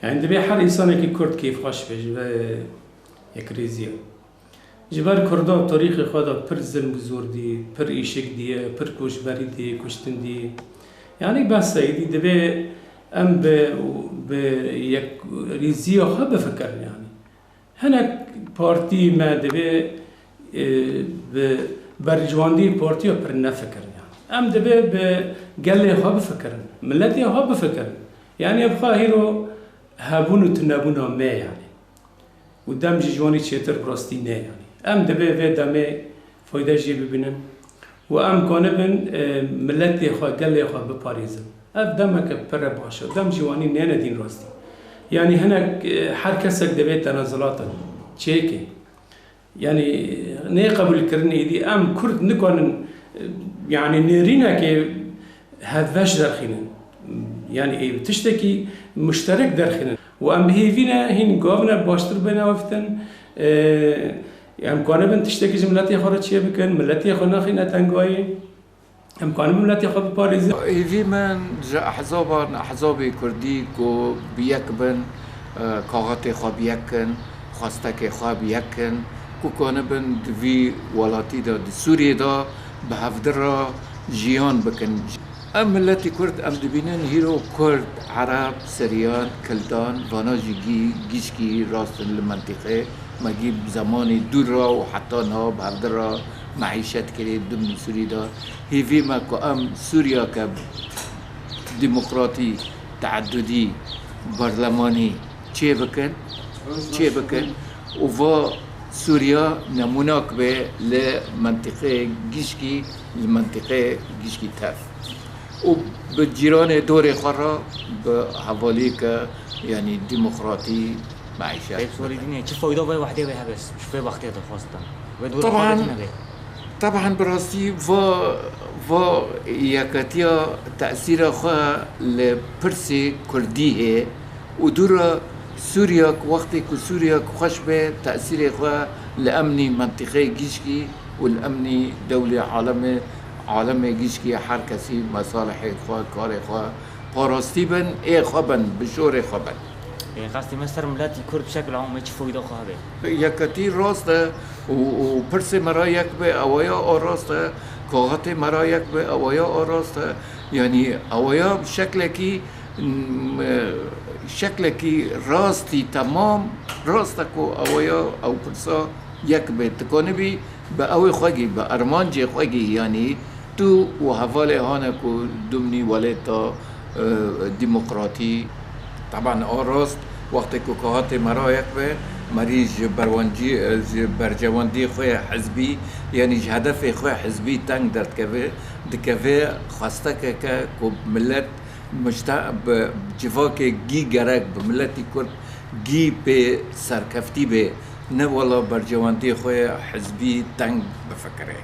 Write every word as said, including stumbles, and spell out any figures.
Yani divê her însanekî Kurd kêfxweş be ji vê yekrêziya. Ji ber Kurda tarîxê xwe de pir zilm û zor dî, pir îşik diye, pir koçberî dî, kuştin dî. Yani behs êdî divê em bi, bi yekrêziya xwe bifikirin yani. Hinek partî me divê, e, bi berjwendî partiya pir nefikirin yani. Em divê bi gelê xwe bifikirin, miletê xwe bifikirin. Yani ev xwe hîro hebûn û tunebûna me yani. Û dem ji ji wanî çêtir bi rastî ne yani. Em divê vê demê fayde jê bibînin û em kanibin, e, miletê xwe, gelê xwe biparêzin. Ev demeke pire baş e. Dem ji wanî nêne dîn rastî. Yani hinek, e, her kesek divê tenezilatan çêke. Yani nê qebûlkirin êdî em Kurd nikanin, e, yani nêrînekê hevbeş derxînin. Yani ê tiştekî muşterek derxînin. Û em bi hêvî ne, hîn gavine baştir bêne weftin. Ê, em kanibin tiştekî ji miletê xwe re çêbikin, miletê xwe naxîne tengayî. Em kanibin miletê xwe biparêzin. Hêvî min ji ehzaban, ehzabê kurdî ku bi yek bin, e, kaxetê xwe bi yek kin, xwestekê xwe bi yek kin, ku kanibin di vî welatî de, di Sûriyê de bi hevdi re jiyan bikin. Em miletî Kurd, em dibînin hîro Kurd, Ereb, Siryan, Kildan, vana jî gî-, gişkî rast in li mentîqê. Me gî bi zemanê dûr re û heta niha bi hevdi re meîşet kirê di Sûrî de. Hêvî me ku em Sûriyeke demokratî, teedudî, berlemanî çêbikin, çêbikin û va Sûriya nemûnak be li mentîqeyê gişkî, li mentîqeyê gişkî tev. Û bi cîranê dorê xwe re bi hevaliyeke, yanî demokratî meîşet Ê, sorî bikin. Dinê, çi fayda vê wehdê wê hebe? Ji vê wextê de xwestin. Wê dûr Taban, xwe nebe. Taban bi rastî va, va yeketiya tesîra xwe li pirsê kurdî hê û dûra Sûriyak, wextê ku Sûriyak xweş be, tesîrê xwe li emnî mentîqeyê gişkî û li emnî dewlê alemê, alemê gişkî her kesî mesalihê xwe, karê xwe, parastî bin, ê xwe bin, bi şorê xwe bin. Ê, qestê me ser miletî Kurd bi şekil am, çi fayda xwe hebe? Yeketî rast e û, û pirsê me ra yek be, ewaya a rast e, kaxetê me ra yek be, ewaya a rast e. Yanî ewaya bi şeklekî, m, şeklekî rastî temam, rast e ku ewaya ew pirsa yek be. Dikanibî bi ewê xwe gî, bi armancê xwe gî, yanî tu û hevalê hane ku dumnî welêta, e, demokratî, taban a rast, wextê ku kaxetê me ra yek be, merî ji berwancî, e, ji berjewendî xwe hizbî, yanî ji hedefê xwe hizbî teng derdikeve, dikeve xwestekeke ku milet muşte-, bi civakê gî gerek, bi miletî Kurd gî pê serkeftî bê, ne wela berjewendiyê xwe hizbî teng bifikire.